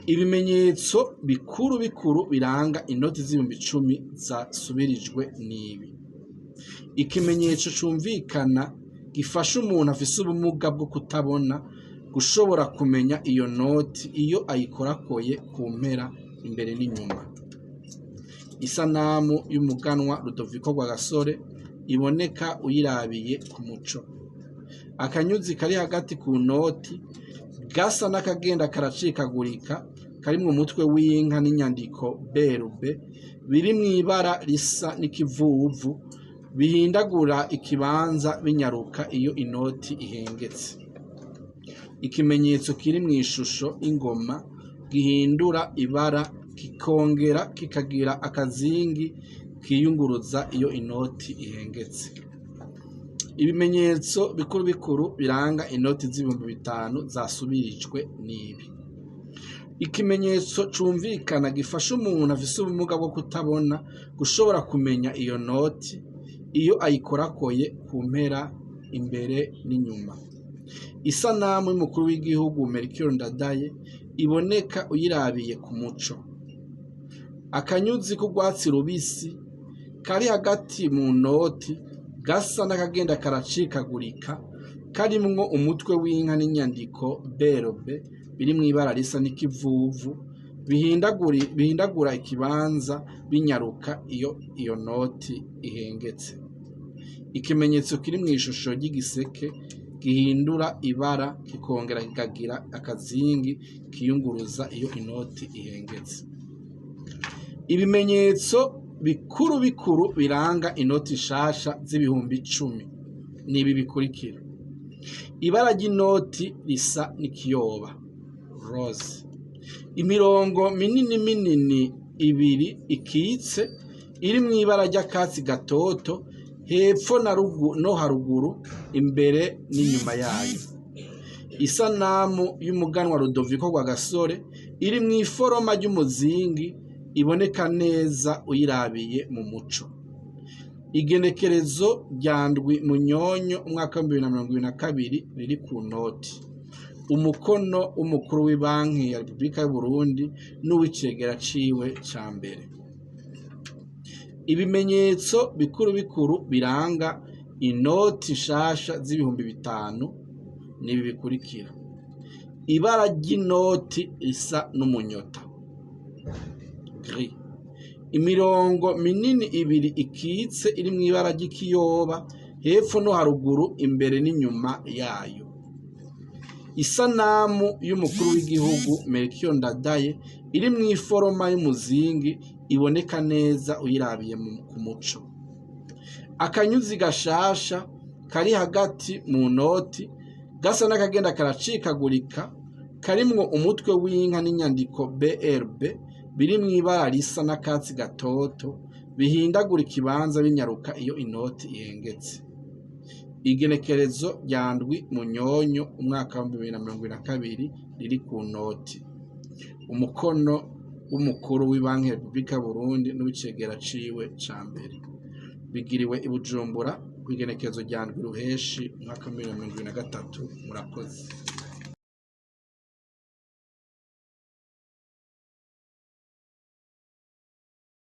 Ibimenyetso bikuru bikuru biranga inoti z'ibihumbi 10 zasubirijwe n'ibi: ikimenyetso cumvikana gifasha umuntu afise ubumuga bwo kutabona gushobora kumenya iyo noti iyo ayikorakoye ku mpera, imbere n'inyuma. Isanamu y'umuganwa Rudoviko Rwagasore iboneka uyirabiye ku muco. Akanyuzi kari hagati ku noti gasa n'akagenda karacikagurika, karimwo umutwe w'inka n'inyandiko BRB biri mw'ibara risa n'ikivuvu, bihindagura ikibanza binyaruka iyo inoti ihengetse. Ikimenyetso kiri mw'ishusho y'ingoma gihindura ibara kikongera kikagira akazingi kiyunguruza iyo inoti ihengetse. Ibimenyetso bikuru bikuru biranga inoti z'ibihumbi 5 zasubirijwe n'ibi: ikimenyetso cumvikana gifasha umuntu afise ubumuga bwo kutabona gushobora kumenya iyo noti iyo ayikorakoye ku mpera, imbere n'inyuma. Isanamu y'umukuru w'igihugu Melchior Ndadaye iboneka uyirabiye ku muco. Akanyuzi k'urwatsi rubisi kari hagati mu noti gasa n'akagenda karacikagurika, karimwo umutwe w'inka n'inyandiko BRB biri mw'ibara risa n'ikivuvu, bihindagura ikibanza binyaruka iyo iyo noti ihengetse. Ikimenyetso kiri mw'ishusho ry'igiseke gihindura ibara kikongera kikagira akazingi kiyunguruza iyo inoti ihengetse. Ibimenyetso bikuru bikuru biranga inoti nshasha z'ibihumbi 10 nibi bikurikira: ibara ry'inoti risa n'ikiyoba, rose, imirongo minini minini ibiri ikitse iri mw'ibara ry'akatsi gatoto hepfo na no haruguru, imbere n'inyuma yayo. Isanamu y'umuganwa Rudoviko Rwagasore iri mw'iforoma ry'umuzingi iboneka neza uyirabiye mu muco. Igenekerezo rya 7 Munyonyo umwaka wa 2022 riri ku noti. Umukono w'umukuru w'ibanki ya Repubulika y'Uburundi n'uw'icegera ciwe ca mbere. Ibimenyetso bikuru bikuru biranga inoti nshasha z'ibihumbi 5 nibi bikurikira: ibara ry'inoti risa n'umunyota, gris, imirongo minini ibiri ikitse iri mw'ibara ry'ikiyoba hepfo no haruguru, imbere n'inyuma yayo. Isanamu y'umukuru w'igihugu Melchior Ndadaye iri mw'iforoma y'umuzingi iboneka neza uyirabiye ku muco. Akanyuzi gashasha kari hagati mu noti gasa n'akagenda karacikagurika, karimwo umutwe w'inka n'inyandiko BRB biri mw'ibara risa n'akatsi gatoto, bihindagura ikibanza binyaruka iyo inoti ihengetse. Igenekerezo rya 7 Munyonyo umwaka wa 2022 riri ku noti. Umukono w'umukuru w'ibanki ya Repubulika y'Uburundi n'uw'icegera ciwe ca mbere. Bigiriwe i Bujumbura kw'igenekerezo rya 7 Ruheshi umwaka wa 2023. Murakoze.